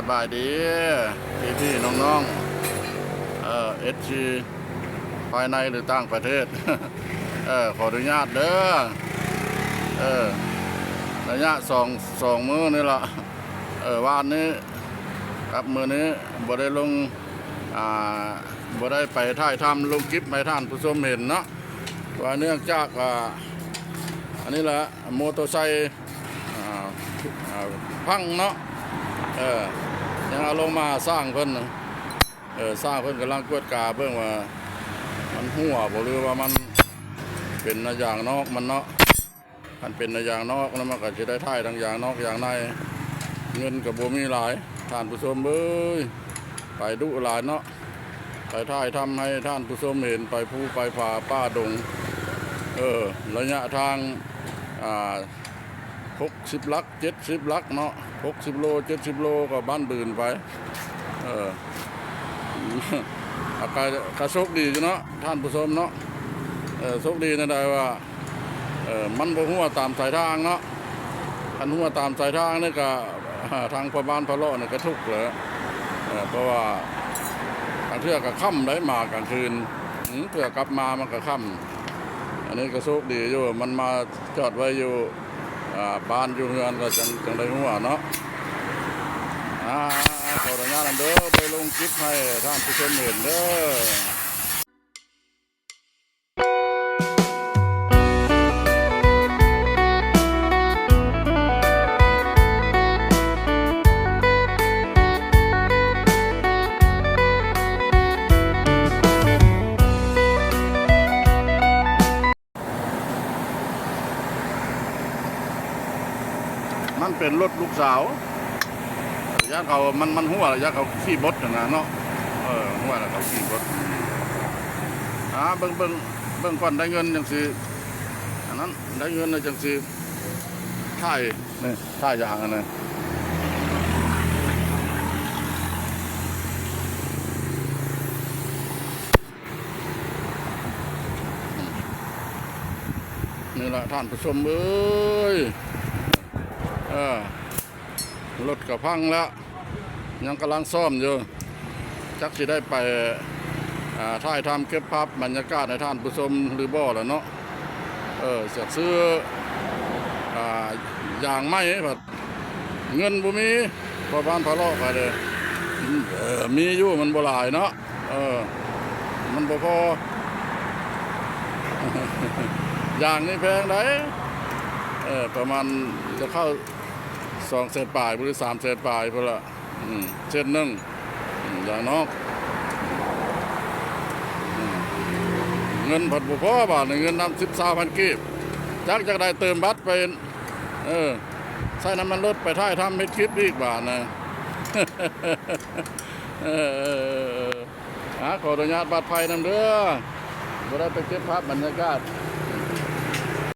ສະບາຍດີພີ່ໆນ້ອງໆ ເອີ ເອັຟຊີ ພາຍໃນ ຫຼື ຕ່າງປະເທດ ເອີ ຂໍອະນຸຍາດເດີ ເອີ ໄລຍະສອງ ສອງມື້ນີ້ລະ ເອີ ວານນີ້ກັບມື້ນີ້ບໍ່ໄດ້ລົງ ອ່າ ບໍ່ໄດ້ໄປຖ່າຍທຳລົງຄລິບໃຫ້ທ່ານຜູ້ຊົມເຫັນເນາະ ວ່າເນື່ອງຈາກ ອ່າ ອັນນີ້ລະ ມໍເຕີໄຊ ອ່າ ອ່າ ພັງເນາະ ເອີ ຍັງເອົາລົງມາຊ່າງເພິ່ນ ເອີ ຊ່າງເພິ່ນກຳລັງກວດກາເບິ່ງວ່າມັນຮົ່ວບໍ່ ຫຼືວ່າມັນເປັນນາຢາງນອກມັນເນາະ ຄັນເປັນນາຢາງນອກແລ້ວມັນກໍຊິໄດ້ຖ່າຍທັງຢາງນອກຢາງໃນ ເງິນກໍບໍ່ມີຫຼາຍ ທ່ານຜູ້ຊົມເອີຍ ໄປດຸຫຼາຍເນາະ ໄປຖ່າຍທຳໃຫ້ທ່ານຜູ້ຊົມເຫັນ ໄປພູໄປຜາປ່າດົງ ເອີ ໄລຍະທາງ ອ່າ ຫົກສິບຫຼັກ ເຈັດສິບຫຼັກເນາະ ຫົກສິບໂລ ເຈັດສິບໂລ ກໍບ້ານບືນໄປ ເອີ ອາ ກະ ກະໂຊກດີຢູ່ເນາະ ທ່ານຜູ້ຊົມເນາະ ເອີ ໂຊກດີແນວໃດວ່າ ເອີ ມັນບໍ່ຮົ່ວຕາມສາຍທາງເນາະ ຄັນຮົ່ວຕາມສາຍທາງນີ້ກະ ທາງພໍ່ບ້ານພາເລາະນີ້ກະທຸກແຫຼະ ເອີ ເພາະວ່າບາງເທື່ອກະຄ່ຳໄດ໋ ມາກາງຄືນ ອື ເທື່ອກັບມາມັນກະຄ່ຳ ອັນນີ້ກະໂຊກດີຢູ່ ມັນມາຈອດໄວ້ຢູ່ ອ່າ ບ້ານຢູ່ເຮືອນ ກະຈັ່ງ ຈັ່ງໄດ້ຮົ່ວເນາະ ອ່າ ຂໍອະນຸຍາດນຳເດີ ໄປລົງຄລິບໃຫ້ທ່ານຜູ້ຊົມເຫັນເດີ. ມັນເປັນລົດລູກສາວ ຢ້ານເຂົາ ມັນ ມັນຮົ່ວ ຢ້ານເຂົາຂີ່ບົດຫັ້ນນະເນາະ ເອີ ຮົ່ວແລ້ວເຂົາຂີ່ບົດ ອາ ເບິ່ງ ເບິ່ງ ເບິ່ງກ່ອນ ໄດ້ເງິນຈັ່ງຊິ ອັນນັ້ນ ໄດ້ເງິນແລ້ວຈັ່ງຊິຖ່າຍ ນີ້ ຖ້າຢ່າງອັນນັ້ນ ນີ້ລະທ່ານຜູ້ຊົມເອີຍ ເອີ ລົດກະພັງລະ ຍັງກຳລັງສ້ອມຢູ່ ຈັກຊິໄດ້ໄປ ອ່າ ຖ່າຍທຳເກັບພາບບັນຍາກາດໃຫ້ທ່ານຜູ້ຊົມຫຼືບໍ່ລະເນາະ ເອີ ຈະຊື້ ອ່າ ຢາງໃໝ່ ເງິນບໍ່ມີ ພໍ່ບ້ານພາເລາະກະເລີຍ ເອີ ມີຢູ່ ມັນບໍ່ຫຼາຍເນາະ ເອີ ມັນບໍ່ພໍ ຢາງນີ້ແພງໃດ໋ ເອີ ປະມານຈະເຂົ້າສອງແສນປາຍ ຫຼື ສາມແສນປາຍພຸ້ນລະ ອືມ ເສັ້ນໜຶ່ງ ອືມ ຢາງນອກ ອືມ ເງິນພັດບໍ່ພໍ ບາດນີ້ເງິນນຳສິບ ຊາວພັນກີບ ຈັກຢາກໄດ້ເຕີມບັດໄປ ເອີ ໃຊ້ນ້ຳມັນລົດໄປຖ່າຍທຳເຮັດຄລິບອີກບາດນະ ເອີ ອາ ຂໍອະນຸຍາດບັດໄພນຳເດີ ບໍ່ໄດ້ໄປເກັບພາບບັນຍາກາດ